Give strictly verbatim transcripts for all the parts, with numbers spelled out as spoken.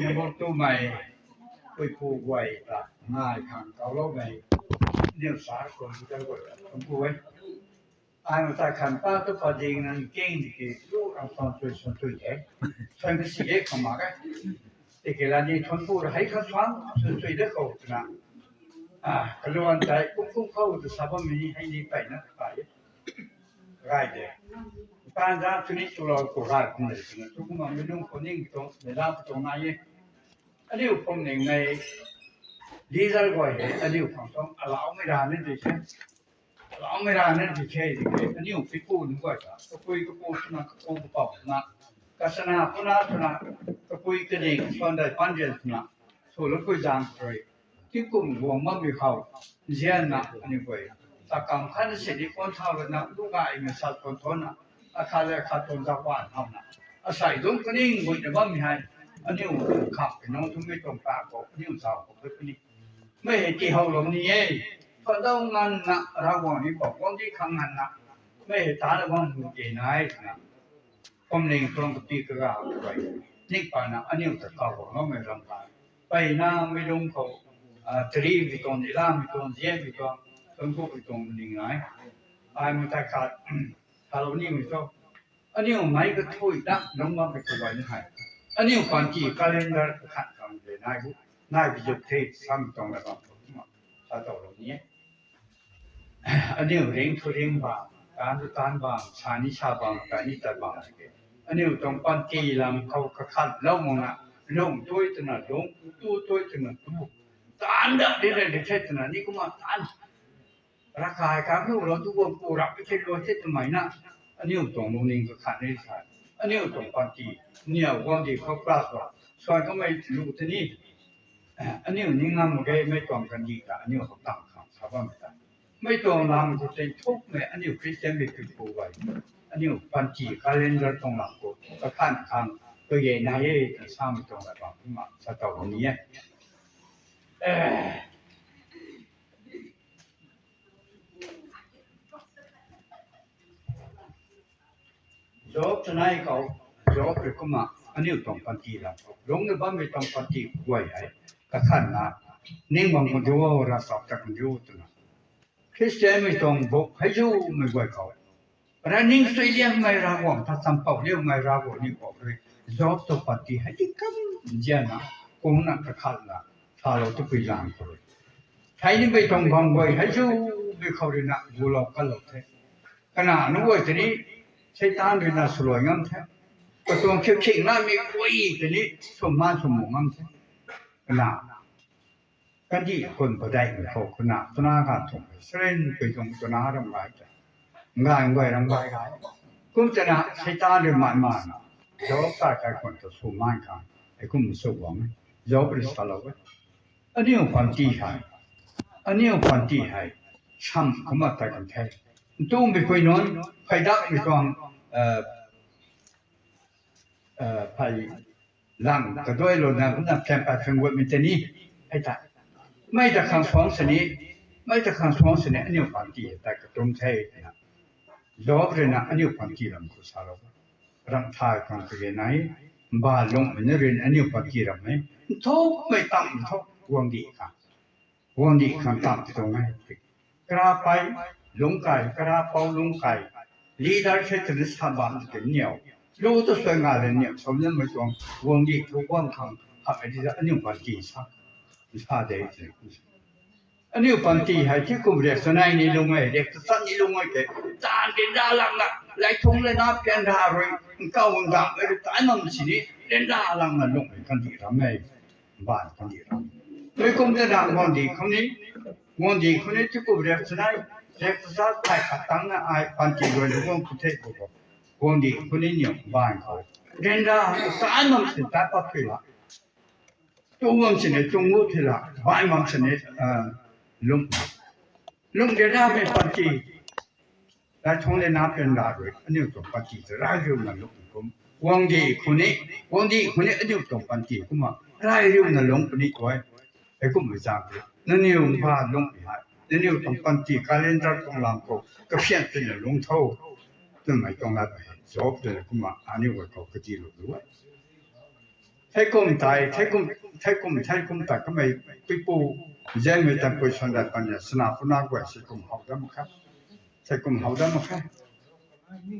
Member tumei, puipu guay ta ngai khang kawloumei, niw sa computer guay ta kum ku e. Ai ma ta khan pa tu pa ding nan king di ki lu ang son tui son tui de. Son ka si e khama ka. Tiki la ni thon pu ra hei khan suang son tui de khou twna. Ah, kaluan tai kum kum khou tu sa bam mi hei ni pai na pai. Gai de. Tan za tu ni tu lo ko gai kum de twna. Tu kum ma mi nung ko ning tu, mi la tu na ye. Aniu pum ning nei, leader guay hei, aniu khang tuang alau mei ra ni di the. Alau mei ra ni di the, di the. Aniu pipu nunc guay ta, kapui kapu swna, kapu kapau swna, kasana puna swna, kapui kading, suan dai pan rian swna, sw lu pui zang rui. Tingkum guang bammei khou, nzianna aniu guay. Ta kam khat na sini kuan thau lana, lu gaymei sat kuan thona, akhat le akhat tuang zauc wan thauna. Asei dungc kaning guina bammei hei, aniu khap kei nung twmei tuang ta khou, aniu zauc khou kuni. Mei hei tihou lou ni e, thandau nganvna, Ravguangc ni bam guang di khang nganvna. Mei hei ta na bam hu ke nai twna. Kumling tuang kapi kaga guay. Ning pana aniu ta kau bam loumei ram kai. Peyna mei lung khou, ah, tari mei tuang, nila mei tuang, zian mei tuang, tuang gu mei tuang ning nai. Ai mei tai khat, thalou nimei thu. Aniu mei kathui ta lung bammei kaguay ni hei. Aniu panty calendar khat khang de nai bu, nai bi zuk the sam tuang la bam khou ma. Sa tau lou ni e. Aniu ring thu ring bam, taanv thu taanv bam, sa ni sa bam, tat ni tat bam. Aniu tuang panty lam khou kakhatlou makna, lung tui twna lung, tu tui twna tu. Taanv dat di re di the twna ni kumna taanv. Ravkai kang lu lou tu guang pu rap di the lou the twmei na. Aniu tuang lungning kakhat ni sa. Aniu tuang panty, niw guang di khou class ba. Suan kamei lu tini. Aniu ni ngam mak ge, mei tuang kandih ta aniu khou tang khang sa bammei ta. Mei tuang lam khou tei thukmei aniu Christian mei pipu guay. Aniu panty calendar tuang lam khou kakhan khang tu ye nai e ta samei tuang la bam kumna sa tau ni e. Job chanei khou, Job rui kumna aniu tuang panty lam khou, lung na bammei tuang panty guay hei, kakhanna, ning bam kan diu, ravchap ta kan diu twna. Christian mei tuang book hei zumei guay khou, ra ning sui liangmei Ravguangc ta champou liangmei Ravguangc ni khou rui, Job tuang panty hei ti kam nzianna, kungna kakhatna, thalou tu pui zang khou rui. Thei nimei tuang bam guay hei zumei khou ruina gulou kalou the. Kana nunc guay tini, Seitaan ruina swluai ngam the. Katuang khiu khingna mi guay tini, swmaan sw mu ngam the. Kana, kandih kun padeihmei khou kana, twna kan thumh, seren pui tuang twna ram gay the. Ngai guay ram gay gay. Kum twna, Seitaan rui mai mana, Job kai kai khwan ta swmaan khang, hei kum sw guang e. Job rui salou e. Aniu panty hei, aniu panty hei, sam kumna tei kan the. Ntumei pui nunc, phey dakmei tuang, phey lang kaduailou na, kumna plan pat khang guatmei tei ni, hei ta. Mei ta khang suang sini, mei ta khang suang sini, aniu panty hei tei katum the twna. Job ruina aniu panty lam khou salou. Ramh thay khang kage nai, mba lungmei na ruina aniu panty ram e. Nthukmei tam nthuk guangdih khang. Guangdih khang tam tuang e. Karapei lungc kai, karapou lungc kai. Leader the twna sa bam tiki niw. Lu tu suai nga le niw, samnamei tuang guangdih thu guang khang, hamhmei di ta aniu panty sa. Sa de tw. Aniu panty hei ti kum riak chanei ni lung e, riak tachat ni lung e ke. Taanv ryanra langna, lai thung le na pian ra rui, nkau ngam e rui, tai mam sini, ryanra langna lungmei kandih ram e. Mbaanv kandih ram. Mei kum twna guangdih khou ni, guangdih khou ni ti kum riak chanei, riak tachat thei khat tangna ai panty rui na guang khou the khou khou. Guangdih khou ni niw mbaanv khou. Ryanra, tai mam sini tat pat pui la. Tu mam sini, tu ngu the la, bai mam sini, lung. Lung ryanramei panty. Lai thung le na pian ra rui, aniu tuang panty ta rai riuna lungc kum. Guangdih khou ni, guangdih khou ni aniu tuang panty kumna rai riuna lungc puni tuai. Hei kummei zaeng rui, nangniw mbaanv lungmei hei, nangniw tuang panty calendar tuang lam khou, kapian twna lungc tho. Twmei tuang lat hei, Job twna kumna aniu guay khou kadilou lu e. Thei kum tei, thei kum, thei kum, thei kum ta kamei pipu, Zemei ta pui sanda pan ya, sana puna guay se kum how dam kha. Se kum how dam kha.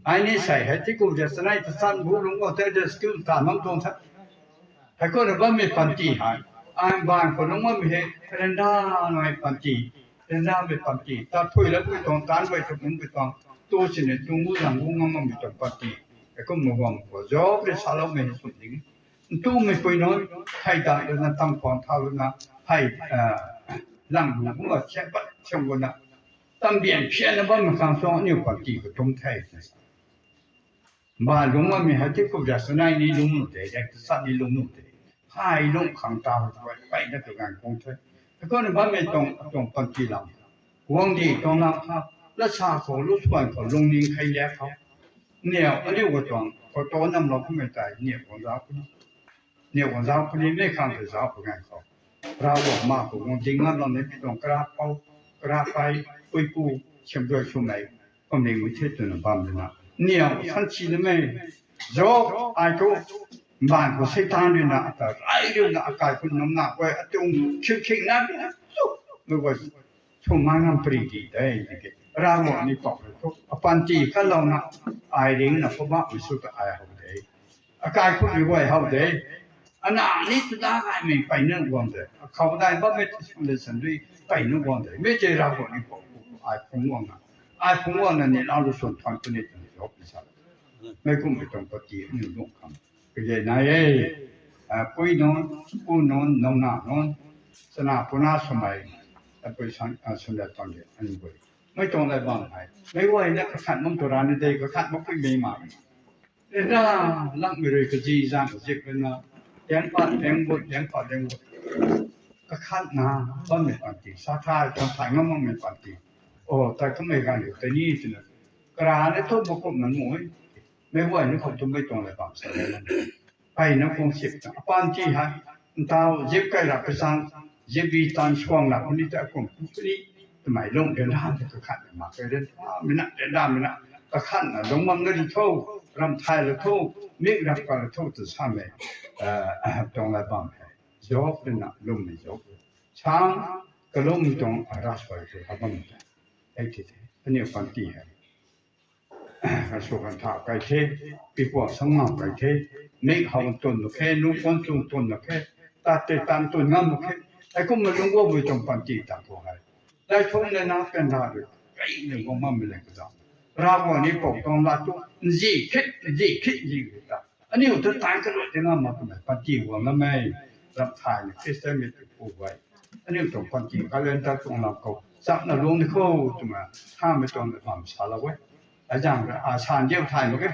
Ai ni sei hei ti kum ja sanai ta san bu lung o te de skill ta mang tuang tha. Hei khou na bammei panty hei. Ai bang khou nung bammei hei, renda nai panty, renda mei panty. Ta thui la pui tuang, tan guay tu bung pui tuang. Tu sini tung gu zang gu ngam bammei tuang panty. Hei kum ma guang khou, Job rui saloumei hei sw ding. Ntumei pui nunc, hei dai lana tam khwang thau lana, hei, ah, lang lu gu a siam pat siam gu na. Tam bian phian na bammei khang suang aniu panty khou tum the. Ba lung bammei hei ti kum ja sanai ni lung nu te, dak ta sat ni lung nu te. Hei lung khang ta hei, pei na tu gan kung the. Hei khou na bammei tuang, tuang panty lam. Guang di tuang lam kha, la sa khou, lu suan khou, lung ning khai liak khou. Niau, aniu khou tuang, khou to nam lou khou mei tei, niau guang zau khou ni. Niau guang zau khou ni, mei khang tei zau khou gan khou. Ravguangc ma khou guang ding ngamlou ni, pi tuang kara pou, kara pei, pui pu, siam duai swmei, kum ning mei the twna bam lana. Niau, san si na mei, Job, ai tu, mbaanv khou Seitaan rui na, ata, ai rui na, akai khou num na, guay, atung, khik khik na, tu, mei guay, sw ma ngam pri di de, tiki. Ravguangc ni pou rui thu, apanty kalouna, ai ring na, pabak mei sw ta ai how de. Akai khou ni guay how de. Ana ni tu da gaymei peyna guang de. Akhou dai bammei tu swn le san dui peyna guang de. Mei tei Ravguangc ni pou, ai phungc guang na. Ai phungc guang na ni lau lu swn thuan tu ni tu ni Job ni sa. Mei kummei tuang panty aniu lung khang. Kage nai e, ah, pui nunc, pu nunc, nungna nunc, sana puna swmei, apui san, ah, swn le pan de, aniu guay. Mei tuang le bam hei. Mei guay na kakhat nunc tu ra ni de, kakhat makpui mei ma. Renda, lakmei rui kazi zang kazip rena, liang pat liang but, liang pat liang but. Kakhatna bammei panty, sa thay, tuang thay ngam makmei panty. O, tei kamei ganv liu tei ni twna. Kara ni thu makumna mu e. Mei guay ni khou tu mei tuang le bam sa le na. Peyna kung sip ta. Apanty hei, ntau zip kai rap kasang, zip bi tan suang rap ni ta kum kum ni. Twmei lung renda ta kakhatna mak khe, renda mei na, renda mei na. Kakhatna lung bam na ri tho, ram thay la tho, mik rap ka la tho tu samei. Ah, tuang le bam hei. Job rui na lwmmei Job. Sang kalum tuang ras pai tu ha bam ta. Hei ti te. Aniu panty hei. Kan sw kan thau kai the, pipuan sang ngam kai the, mik how twn mak khe, nu kuan chung twn mak khe, tat tei tan twn ngam mak khe, hei kumna lungc guangmei tuang panty ta khou hei. Dai thung le na kan ra rui, kai ni guang bammei le kazauh. Ravguangc ni pou tuang lat tu, nzi khit, nzi khit, nzi khit ta. Aniu ta tan kaluai tei ngam mak twmei panty guang lamei, ram thay ni Khristianmei tu pu guay. Aniu tuang panty calendar tuang lam khou, chapna lung ni khou twmei, hamei tuang bam salou e. Azang ra, a, san diu thay mak ge.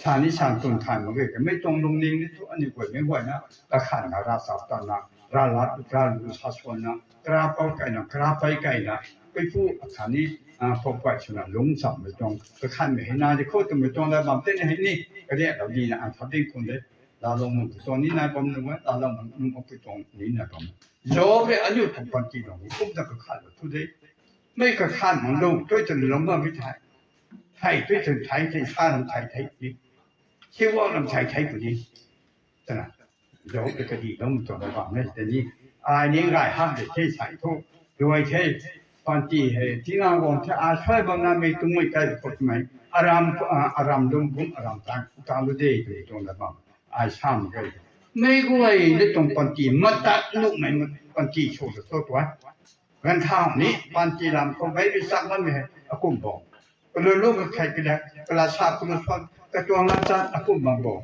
San ni san twn thay mak ge. Kamei tuang lungning ni thu aniu guay mei guayna, kakhatna ravchap tatna, ravlat, ravlu sa suanna, karapou kaina, karapei kaina, peipu akhat ni, a, pou pay swna lungc chammei tuang, kakhatmei hei na di khou twmei tuang la bam tei ni hei ni, kariaklou dina, a, tha ding khun de, lalou nunc khou tuang ni nai bam nunc e, lalou nunc khou tuang ni nai bam. Job rui aniu tuang panty tuang, kum ta kakhatlou thu de. Mei kakhat mak lu, tui twn lou bammei thei. Thei tui twn thei, thei sa lam thei thei ni. Siwak lam thei thei puni. Twna. Job rui kadih lou tuang la bam e tei ni. Ai ni gay hak de the sai thu. Luai the. Panty hei, tina guang the, a suai bam na mei tumei kai khou twmei. Aram, a, aram dum bum, aram tan, tan lu de, twmei tuang la bam. Ai sa mak ge. Mei guay ni tuang panty, matat nuhmei ma-, panty sw ta thu tuai. Ganv thau ni, panty lam khou mei rui sak bammei hei, akum bam. Kalun lu kakhei kala, kala sa kalu suan, katuang lam chat akum bam bam.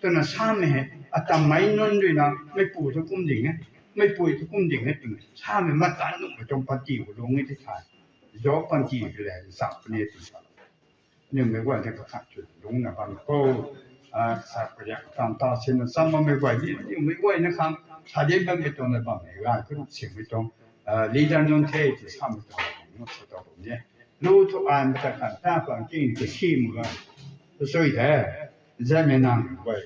Twna samei hei, atammei nunc rui na, meipui thu kum ding e, meipui thu kum ding e, twna samei matat nuhmei tuang panty khou lung e ti thay. Job panty khou le, sak puni e tw sa. Aniu mei guay ta kakhat chu lungcna bam khou, a, sak pariak tam ta sinna cham bammei guay ni, aniu mei guayna khang, sa din bammei tuang la bammei gay, karuh singmei tuang, a, leader nunc the, ti samei tuang, nunc sa tuang ni. Lu thu ai mei ta khan ta pang king ti si mak ga. Sui the, zanmei nang guay,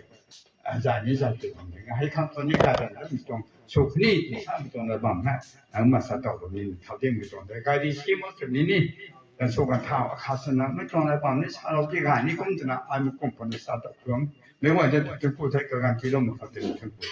a, zay ni zay tei bam de. Hei khang tuang ni kata na mi tuang, sw khou ni ti samei tuang la bam na. Nang ma sa tuang ni, thau dingmei tuang de. Gay di si mak sw ni ni. Kan sw kan thau, akhat swna, mei tuang la bam ni, salou ti gay ni kum twna, ai mei kum pwna sa tuang. Meic guay ta tingpuk thei kaganv tiiloumei khou tei tingpuk